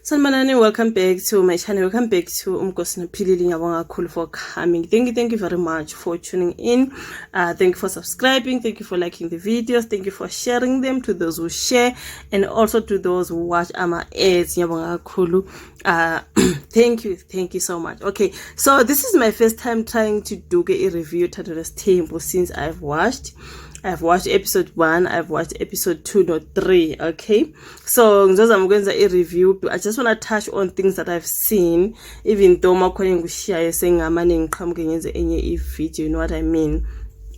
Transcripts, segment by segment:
Sanibonani, welcome back to my channel. Welcome back to Umgosi Nophilile. Ngiyabonga kakhulu for coming. Thank you very much for tuning in. Thank you for subscribing. Thank you for liking the videos. Thank you for sharing them to those who share and also to those who watch ama ads. Ngiyabonga kakhulu. Thank you so much. Okay, so this is my first time trying to do a review Uthando Nesthembu since I've watched episode 1, I've watched episode 2, not 3, okay? So ngizozama ukwenza i-review. I just want to touch on things that I've seen, even though makhona engikushiyayo sengingamane ngiqhamuke ngenze enye i-video, you know what I mean?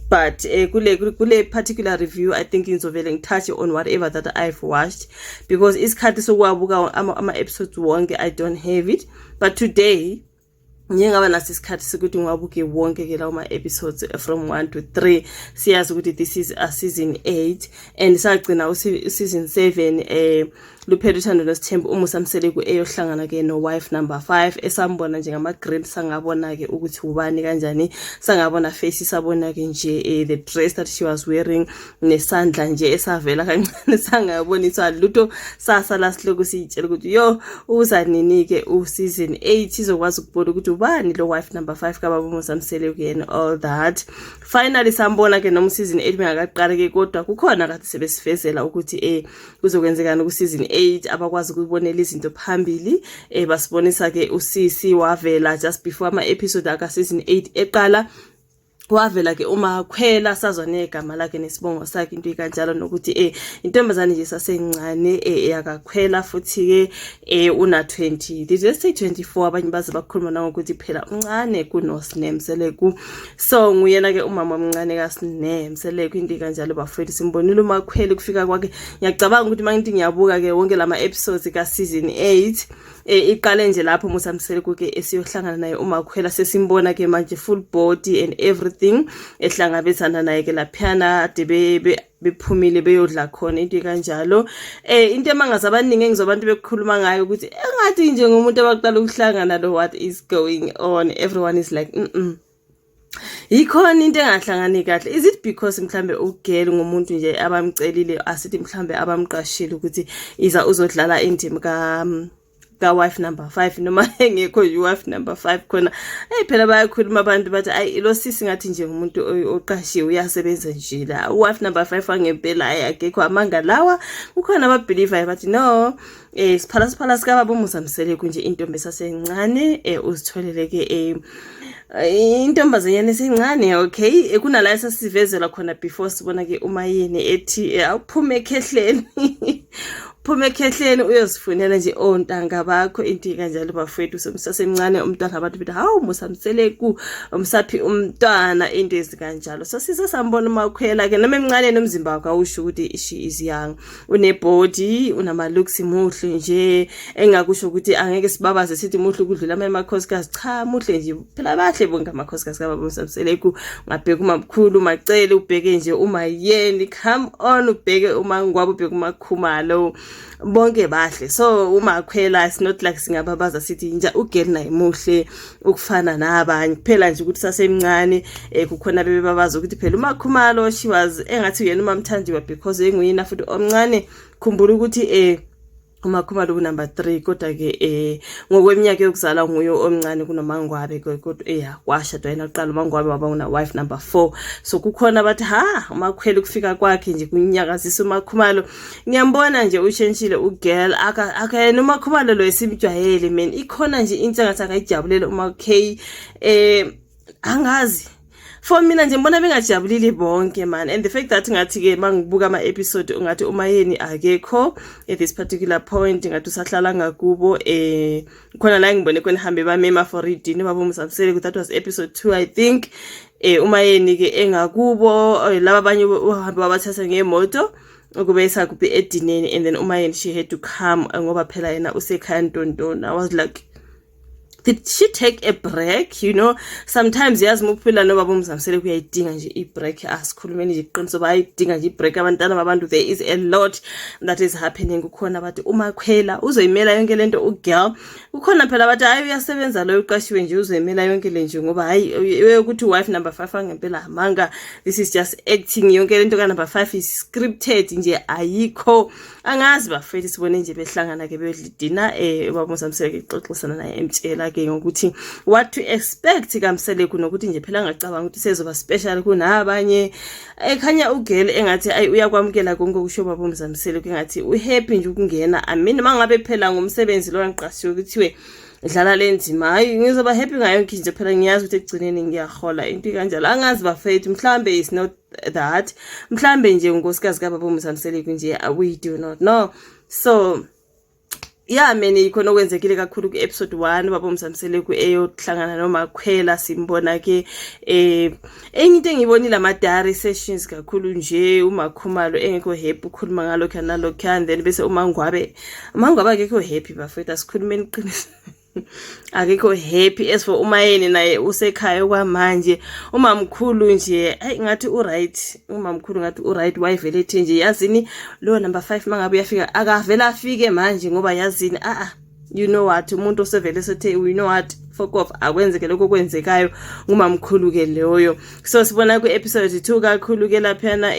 But kule particular review, I think ngizovele ngitouch on whatever that I've watched because isikhathi sokuwabuka ama episodes wonke, I don't have it. But today ngiye ngaba naso isikhathi sokuthi ngiwabuke wonke ke lawo ma-episodes from 1 to 3. Siyazi ukuthi this is a season 8 and sagcina season 7 luphela uthando nosithembu, uMusa Mseleku eyohlangana ke no-wife number 5 esambona njengama-green, sangabona ke ukuthi ubani kanjani, sangabona face, sabona ke nje the dress that she was wearing nesandla nje esavela kancane, sangaboniswa lutho. Sasala siloku siyitshela ukuthi yo, uza nini ke u-season 8 izokwazi ukubona ukuthi ubani lo wife number 5 kababa uMusa Mseleku and all that. Finally sambona ke noma season 8 bengakaqali ke, kodwa kukhona kade sebesivezela ukuthi kuzokwenzekani ku season 8. Abakwazi ukubonela izinto phambili basibonisa ke usisi wavela just before ama episode aka season 8 eqala. Wavela ke uMakhwela, sazwa negama lakhe nesibongo sakhe, into ikanjalo, nokuthi intombazane nje sasencane yakakhwela futhi ke una 20, did they say 24? Abanye baze bakhuluma nangokuthi phela uncane kunoSne Mseleku, so nguyena ke umama omncane kaSne Mseleku, into ikanjalo, bafowethu. Simbonile uMakhwela kufika kwakhe. Ngiyacabanga ukuthi mangithi ngiyabuka ke wonke lama episodes ka season 8, iqale nje lapho Musa Mseleku ke esiyohlangana naye uMakhwela, sesimbona ke manje full body and everything, ehlangabezana naye ke laphana ade bephumile beyodla khona, into kanjalo. Into emangaza abaningi engizobantu bekukhuluma ngayo ukuthi engathi nje ngumuntu abaqala ukuhlangana lo. What is going on? Everyone is like, Yikhona into engahlangani kahle. Is it because mhlambe ugirl ngumuntu nje abamcelile, asithi mhlambe abamqashile ukuthi iza uzodlala indima ka wife number 5, noma engekho nje wife number 5 khona? Hey, phela bayakhuluma abantu, bathi ayi, lo sisi ngathi nje ngumuntu oqashiwe, uyasebenza nje la, wife number 5 wangempela ayi akekho. Amanga lawa. Kukhona ababeliever bathi no, siphala siphala sikababa uMusa Mseleku nje, intombi esasencane uzitholele ke intombazanyana esencane. Okay, kunala esasivezela khona before sibona ke uMayeni ethi awuphume ekhehleni, phuma ekhehleni uyozifunela nje ontanga bakho, into kanjalo, bafowethu. Semsasemncane umntwana, abantu bethi hawu, Musa Mseleku umsaphi umntwana, into ezikanjalo. So size sambona uMakhwela ke, noma emncane nomzimba wakhe awusho ukuthi she is young, unebody, unama looks, muhle nje. Engakusho ukuthi angeke sibabaze sithi muhle ukudlula amanye amakhosikazi, cha, muhle nje phela, bahle bonke amakhosikazi kababa Musa Mseleku. Ungabheka uMamkhulu uMacele, ubheke nje uMayeni, come on, ubheke uMangwabe, ubheke uMakhumalo, bonke bahle. So uMakhwela, it's not like singababaza sithi nje ugirl naye muhle ukufana nabanye, kuphela nje ukuthi sasemncane. Kukhona bebebabaza ukuthi phela uMakhumalo, she was engathi uyena uMamthandiwe because enguyena futhi omncane. Khumbula ukuthi uMakhumalo ku-number 3, kodwa ke ngokweminyaka yokuzalwa nguye omncane kunoMangwabe, kodwa kwashadwa yena kuqala, uMangwabe waba una wife number 4. So kukhona bathi ha, uMakhwela ukufika kwakhe nje kunyakazisa uMakhumalo. Ngiyambona nje ushentshile ugirl, aka akayena uMakhumalo lo esimjwayele, man. Ikhona nje into engathi akayijabulele uMaK, angazi. For mina nje ngibona bengajabulile bonke, man. And the fact that ngathi ke mangibuka ama episode, ungathi uMayeni akekho at this particular point, ngathi usahlala ngakubo. Khona la ngibone khona hambe bamema for idini baba uMusa Mseleku, that was episode 2, I think. UMayeni ke engakubo, laba abanye uhambe wabathatha ngemoto ukube isakuphi edineni, and then uMayeni, she had to come ngoba phela yena usekhaya ntontoni. I was like, did she take a break? Sometimes yazi uma uphila nobaba uMusa Mseleku kuyayidinga nje i-break. Asikhulumeni nje iqiniso, bayayidinga nje i-break abantwana babantu. There is a lot that is happening. Kukhona bathi uMakhwela uzoyimela yonke lento ugirl, kukhona phela bathi hayi, uyasebenza lo, uqashiwe nje, uzoyimela yonke le nje ngoba hayi, ukuthi wife number 5 angempela amanga, this is just acting. Yonke lento ka number 5 is scripted nje, ayikho. Angazi bafethu, sibone nje behlangana ke beyodla idina, ubaba uMusa Mseleku exoxisana naye, emtshela ke ngokuthi what to expect kaMseleku, nokuthi nje phela angacabanga ukuthi sezoba special kunabanye. Ekhanya ugele engathi ayi, uyakwamukela konke okusho ubaba uMusa Mseleku, engathi uhappy nje ukungena. I mean, mangabe phela ngumsebenzi lo angiqashiwe kuthiwe dlala le nzima, hayi, ngizoba happy ngayo yonke nje, phela ngiyazi ukuthi ekugcineni ngiyahola, into kanjalo. Angazi bafethu, mhlambe is not that, mhlambe nje unkosikazi kababa uMusa Mseleku nje, we do not know. So yeah man, ikhona okwenzekile kakhulu ku-episode 1, baba uMusa Mseleku eyohlangana noMakhwela. Simbona ke enye into engiyibonile, ama-diary sessions kakhulu nje, uMakhumalo engekho happy, ukhuluma ngalokhu nalokhu, and then bese uMangwabe, uMangwabe akekho happy bafethu, asikhulumeni iqiniso, akekho happy. As for uMayeni, naye usekhaya okwamanje. Umamkhulu nje, hayi, ngathi uright, umamkhulu ngathi uright, wayevele ethi nje, yazini, lo number 5 mangabe uyafika, akavela afike manje, ngoba yazini, a a you know what, umuntu osevele sethe, "You know what, fuck off," akwenzeke lokho kwenzekayo, ngumamkhulu ke leyo. So sibona ku episode 2 kakhulu ke laphana,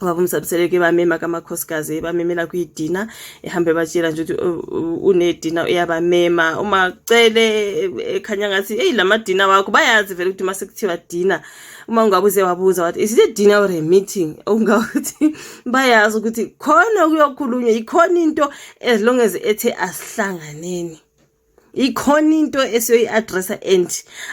ubaba uMusa Mseleku bamema kamakhosikazi, bamemela kuyidina, ehambe batshela nje ukuthi unedina, uyabamema. Uma cele ekhanya ngathi, hey, lamadina wakho, bayazi vele ukuthi mase kuthiwa dina, uma ungabe uze wabuza wathi, "Is it a dinner or a meeting?" Ungakuthi bayazi ukuthi khona kuyokhulunywa, ikhona into, as long as ethe asihlanganeni, ikhona into esiyoyi-addressa, and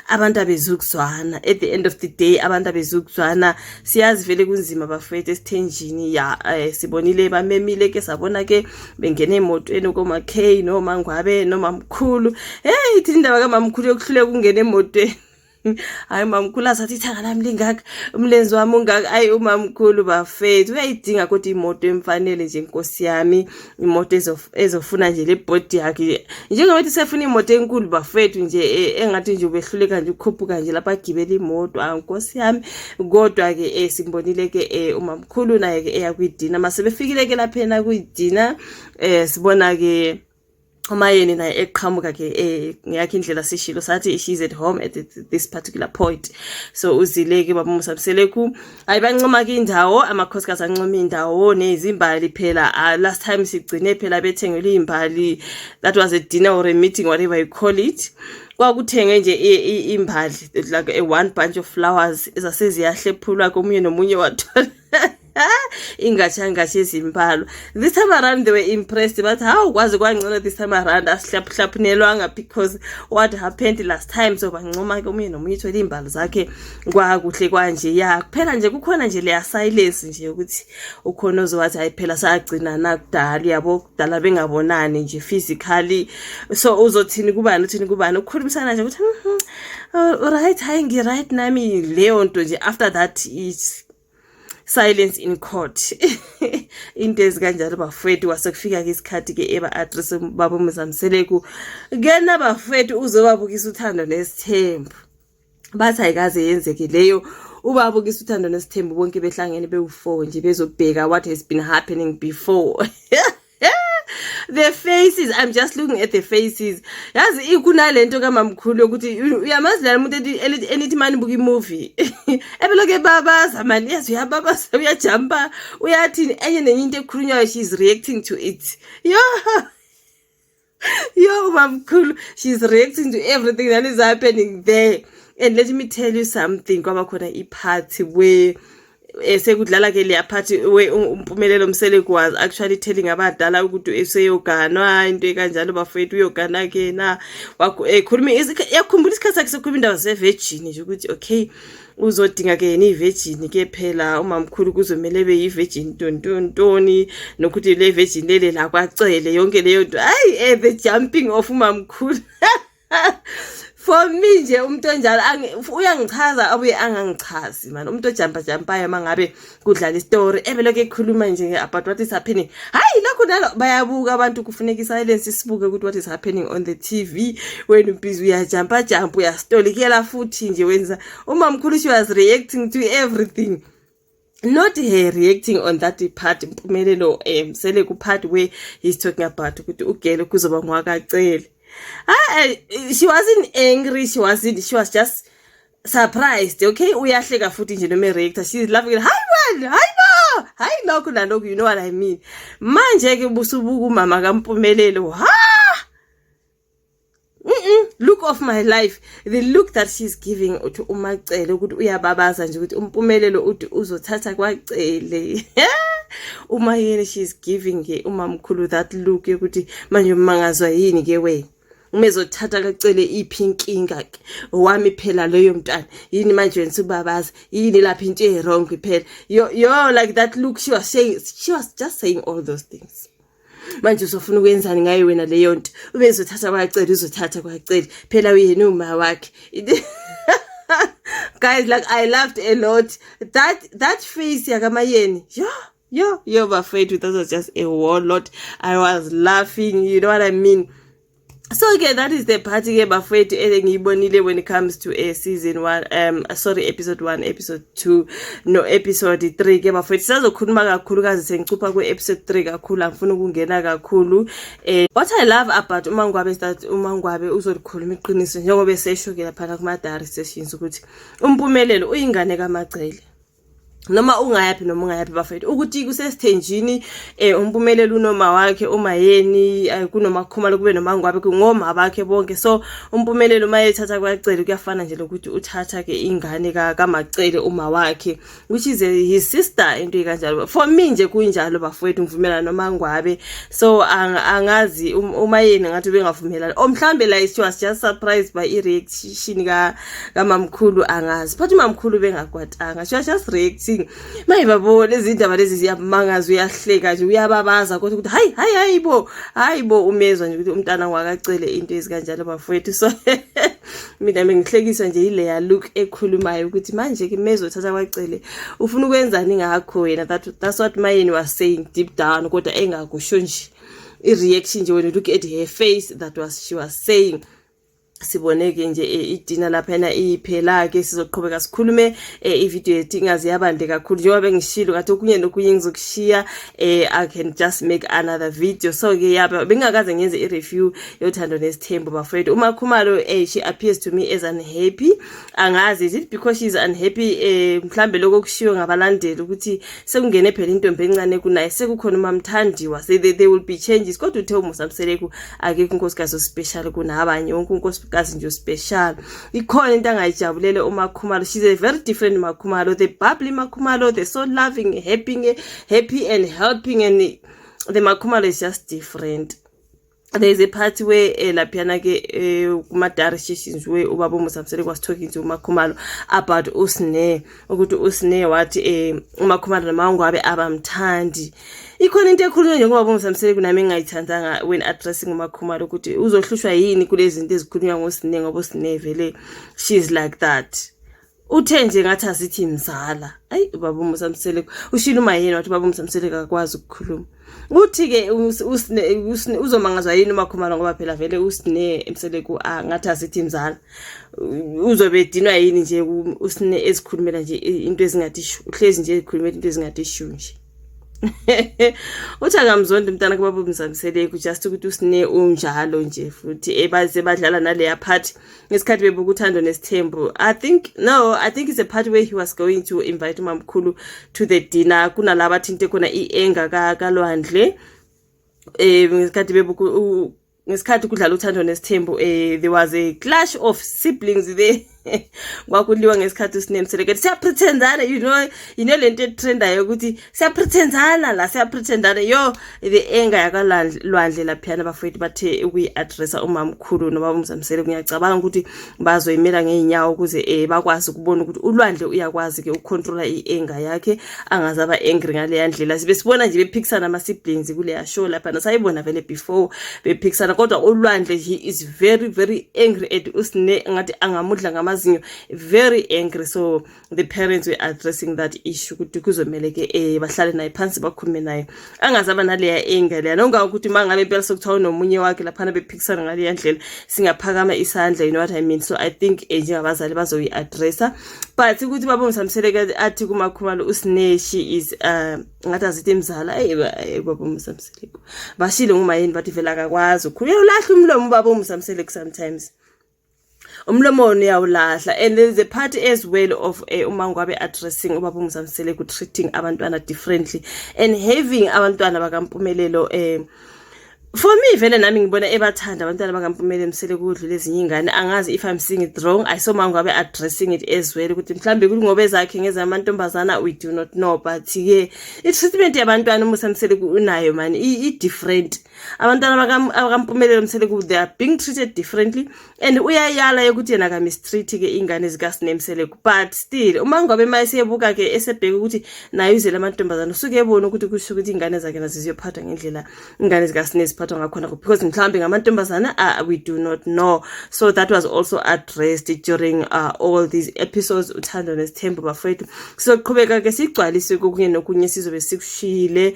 abantu abezukuzwana. At the end of the day, abantu abezukuzwana. Siyazi vele kunzima bafethu esithenjini ya. Sibonile bamemile ke, sabona ke bengena emotweni koma-K noma Ngwabe nomamkhulu. Hey, ithi indaba kamamkhulu yokuhluleka ukungena emotweni. Hayi, mamkhulu asathi ithanga lami lingaka, umlenze wami ungaka. Ayi, umamkhulu bafethu uyayidinga kodwa imoto emfanele nje, nkosi yami, imoto ezofuna nje le body yakhe, njengoba ethi sefuna imoto enkulu bafethu nje, engathi nje ubehluleka nje ukukhuphuka nje lapha agibela imoto, ah, nkosi yami. Kodwa ke simbonile ke umamkhulu naye ke eya kwidina. Mase befikile ke laphena kwidina, sibona ke uMayeni naye eqhamuka ke ngeyakhe indlela. Sishilo sathi she's at home at this particular point, so uzile ke baba Musa Mseleku. Hayi, bancoma ke indawo, amakhosikazi ancoma indawo nezimbali phela. Last time sigcine phela bethengelwe izimbali, that was a dinner or a meeting, whatever you call it. Kwakuthenge nje imbali, like a one bunch of flowers ezaseziyahlephulwa komunye nomunye, wathola ingatsha ezimbalwa. This time around they were impressed, but hawu, kwaze kwangcono this time around, asihlaphuhlaphunyelwanga because what happened last time. So bancoma ke, omunye nomunye uthole iy'mbali zakhe, kwakuhle kwanje ya. Kuphela nje kukhona nje leya silence nje ukuthi ukhona ozowathi, hayi phela sagcina nakudala, uyabo, kudala bengabonani nje physically, so uzothini kubani, uthini kubani, ukukhulumisana nje ukuthi, right, hayi, ngi-right nami," leyo nto nje. After that is silence in court, into ezikanjalo bafethu. Kwasekufika-ke isikhathi-ke eba-address baba uMusa Mseleku kena bafethu, uzobabukisa uthando nesithembu. Bathi ayikaze yenzeke leyo, ubabukisa uthando nesithembu bonke behlangene bewu-four nje, bezobheka what has been happening before. The faces, I'm just looking at the faces. Yazi, kunalento kamamkhulu yokuthi uyamazi lana umuntu enithi mani buka imovie, ebelokhu ebabaza mani, yazi, uyababaza, uyajumpa, uyathini, enye nenye into ekhulunywayo she's reacting to it. Yo yo, mamkhulu, she's reacting to everything that is happening there. And let me tell you something, kwaba khona i-part where sekudlala ke leya part we uMpumelelo Mseleku was actually telling abadala ukuthi eseyoganwa, into ekanjalo bafethu, uyogana ke na, ekhuluma, yakhumbula isikhathi sakhe sokhuluma indaba ze-virgin nje, ukuthi okay, uzodinga ke yena i-virgin ke phela umamkhulu, kuzomele ebe yi-virgin tontontoni, nokuthi le virgin lele la kwacele yonke leyo nto. Hayi, the jumping of umamkhulu for me nje, umuntu onjalo uyangichaza abuye angangichazi man, umuntu ojumpa jumpayo mangabe kudlala istory, ebelokhu ekhuluma nje about what is happening. Hayi, lokhu nalo bayabuka abantu, kufuneka isilence, sibuke ukuthi what is happening on the TV. Wena ubhizi uyajumpa jump, uyastolikela futhi nje wenza umamkhulu. She was reacting to everything, not her reacting on that part, Mpumelelo Mseleku part where he's talking about ukuthi ugele kuzoba ngwakacele. Ah, she wasn't angry, she wasn't, she was just surprised. Okay, uyahleka futhi nje noma reactor, she's laughing, "Hayi wena, hayi bo." Hayi, lokhu nalokhu, you know what I mean. Manje ke busubuka umama kaMpumelelo, ha, Look of my life, the look that she's giving to uMacele, ukuthi uyababaza nje ukuthi uMpumelelo uthi uzothatha kwaCele. Uma yena, she's giving ke umamkhulu that look yokuthi manje umangazwa yini ke wena uma ezothatha kaCele? Iphi inkinga ke? Owami phela leyo mntwana. Yini manje wena usubabaza? Yini lapha into e-wrong phela? Yo yo, like that look she was saying, she was just saying all those things. Manje uzofuna ukwenzani ngayo wena leyo nto? Ubezothatha kwaCele, uzothatha kwaCele phela, uyena uma wakhe. Guys, like, I laughed a lot. That face yakaMayeni, yo yo yo, bafethu, that was just a whole lot. I was laughing, you know what I mean? So ke that is the part ke, bafethu, engiyibonile when it comes to a season 1, sorry, episode 1, episode 2, no episode 3 ke, bafethu. Sizokhuluma kakhulukazi sengicupha ku episode 3 kakhulu, angifuni ukungena kakhulu. What I love about uMangwabe is that uMangwabe uzolikhuluma iqiniso, njengoba esesho ke lapha kuma diary sessions ukuthi uMpumelelo uyingane kaMacele noma ungayaphi noma ungayaphi, bafethu, ukuthi kusesithenjini. UMpumelelo unoma wakhe uMayeni, kunoMakhumalo, kube noMangwabe, ngoma bakhe bonke. So uMpumelelo uma ethatha kwaCele kuyafana nje lokuthi uthatha ke ingane kaMacele, uma wakhe, which is his sister, into ekanjalo. For me nje kunjalo, bafethu, ngivumelana noMangwabe. So angazi uMayeni ngathi bengavumelana or mhlambe la she was just surprised by i-reaction ka kamamkhulu, angazi, but umamkhulu bengakwatanga, she was just reacting. Maye babo, lezi ndaba lezi ziyamangaza. Uyahleka nje, uyababaza kodwa ukuthi hayi hayi, hayi bo, hayi bo, umezwa nje ukuthi umntana wakacele, into ezikanjalo, bafowethu. So mina bengihlekiswa nje ileya look ekhulumayo ukuthi manje ke mezothatha kwaCele ufuna ukwenzani ngakho wena? That's what Mayeni was saying deep down, kodwa engakusho nje. I-reaction nje, when you look at her face, that was she was saying. Sibone-ke nje idina laphana iphela-ke. Sizoqhubeka sikhulume, ividiyo yethu ingaze yabande kakhulu. Njengoba bengishilo ngathi okunye nokunye ngizokushiya, I can just make another video. So-ke yaba bengingakaze ngenze i-review yoThando Nesithembu, bafowethu. UMakhumalo, she appears to me as unhappy. Angazi, is it because she's unhappy, mhlambe lokho okushiwo ngabalandeli ukuthi sekungene phela intombi encane kunaye, sekukhona uMamthandiwa, so there will be changes. Kodwa uthe uMusa Mseleku akekho unkosikazi o-special kunabanye, wonke unkosikazi nje special. Ikhona into angayijabulele uMakhumalo. She's a very different Makhumalo, the bubbly Makhumalo, the so loving, happy, happy and helping, and the Makhumalo is just different. There's a part where laphiyana ke kuma-diary sessions where ubaba uMusa Mseleku was talking to uMakhumalo about uSne, ukuthi uSne wathi uMakhumalo noMangwabe abamthandi. Ikhona into ekhulunywa njengoba uMusa Mseleku nami engingayithandanga when addressing uMakhumalo, ukuthi uzohlushwa yini kulezi zinto ezikhulunywa ngoSne, ngoba uSne vele she's like that. Uthe nje ngathi asithi mzala. Ayi, ubaba uMusa Mseleku ushilo uMayeni wathi ubaba uMusa Mseleku akakwazi ukukhuluma. Uthi-ke uSne uzomangazwa yini uMakhumalo, ngoba phela vele uSne Mseleku ngathi asithi mzala, uzobe edinwa yini nje uSne ezikhulumela nje into ezingathi shu, uhlezi nje ezikhulumela into ezingathi shu nje. Uthi akamzondi umntana kubaba uMusa Mseleku, just ukuthi uSne unjalo nje. Futhi ebaze badlala naleya part ngesikhathi bebuka Uthando Nesithembu. I think, no, I think it's a part where he was going to invite umamkhulu to the dinner, kunalaba athinte khona i-anger kaLwandle ngesikhathi bebuka ngesikhathi kudlala Uthando Nesithembu. There was a clash of siblings there, kwakuliwa ngesikhathi uSne Mseleku siyapretendana, you know lento etrendayo ukuthi siyapretendana la, siyapretendana. Yo, the anger yakaLwandle laphiyana, bafowethu, bathe ukuyi-addressa umamkhulu noma uMusa Mseleku. Ngiyacabanga ukuthi bazoyimela ngey'nyawo ukuze bakwazi ukubona ukuthi uLwandle uyakwazi-ke ukucontrola i-anger yakhe, angaze aba angry ngaleya ndlela. Sibe sibona nje bephikisana ama-siblings kuleya show laphana, sayibona vele before bephikisana, kodwa uLwandle, he is very very angry at uSne, ngathi angamudla ngamazinyo, very angry. So the parents were addressing that issue ukuthi kuzomele ke bahlale naye phansi, bakhulume naye, angaze aba naleya anger leya, nonga ukuthi uma ngabe impela sekuthiwa unomunye wakhe laphana bephikisana ngaleya ndlela, singaphakama isandla, you know what I mean? So I think njengabazali bazoyi-addressa. But ukuthi baba uMusa Mseleku athi kuMakhumalo uSne she is ngathi azithi mzala, eyi baba uMusa Mseleku bashile ngumayeni, bathi vele akakwazi ukukhuluma, uyawulahla umlomo ubaba uMusa Mseleku sometimes. Umlomo wona uyawulahla. And there is a part as well of uMangwabe addressing ubaba uMusa Mseleku treating abantwana differently and having abantwana bakaMpumelelo. For me vele nami ngibona ebathanda abantwana bakaMpumelelo Mseleku kudlula ezinye ingane. Angazi if I'm seeing it wrong. I saw Mangwabe addressing it as well ukuthi mhlambe kungoba ezakhe ngezamantombazana, we do not know, but ke i-treatment yabantwana uMusa Mseleku unayo man, i-different. Abantwana bakaMpumelelo Mseleku, they are being treated differently, and uyayala ukuthi yena ka-mistreat ke ingane zikaSine Mseleku, but still uma ngabe mayesebuka ke, esebheka ukuthi naye uzele amantombazana, usuke ebona ukuthi kusho ukuthi ingane zakhe nazo ziyophathwa ngendlela ingane zikaSine ziphathwa ngakhona, because mhlawumbe ngamantombazana, we do not know. So that was also addressed during all these episodes. Uthando Nesithembu, bafowethu, sizoqhubeka ke sigcwalise kokunye nokunye sizobe sikushiyile.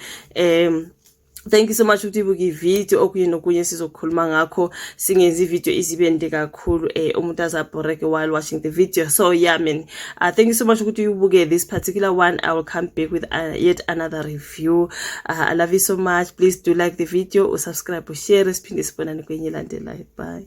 Thank you so much ukuthi ibuke ivideo. Okunye nokunye sizokhuluma ngakho, singenzi ivideo izibe nde kakhulu, umuntu azabhoreke while watching the video. So yeah man, thank you so much ukuthi ubuke this particular one. I will come back with yet another review. I love you so much. Please do like the video, usubscribe, ushare. Siphinde sibonane kwenye elandelayo. Bye.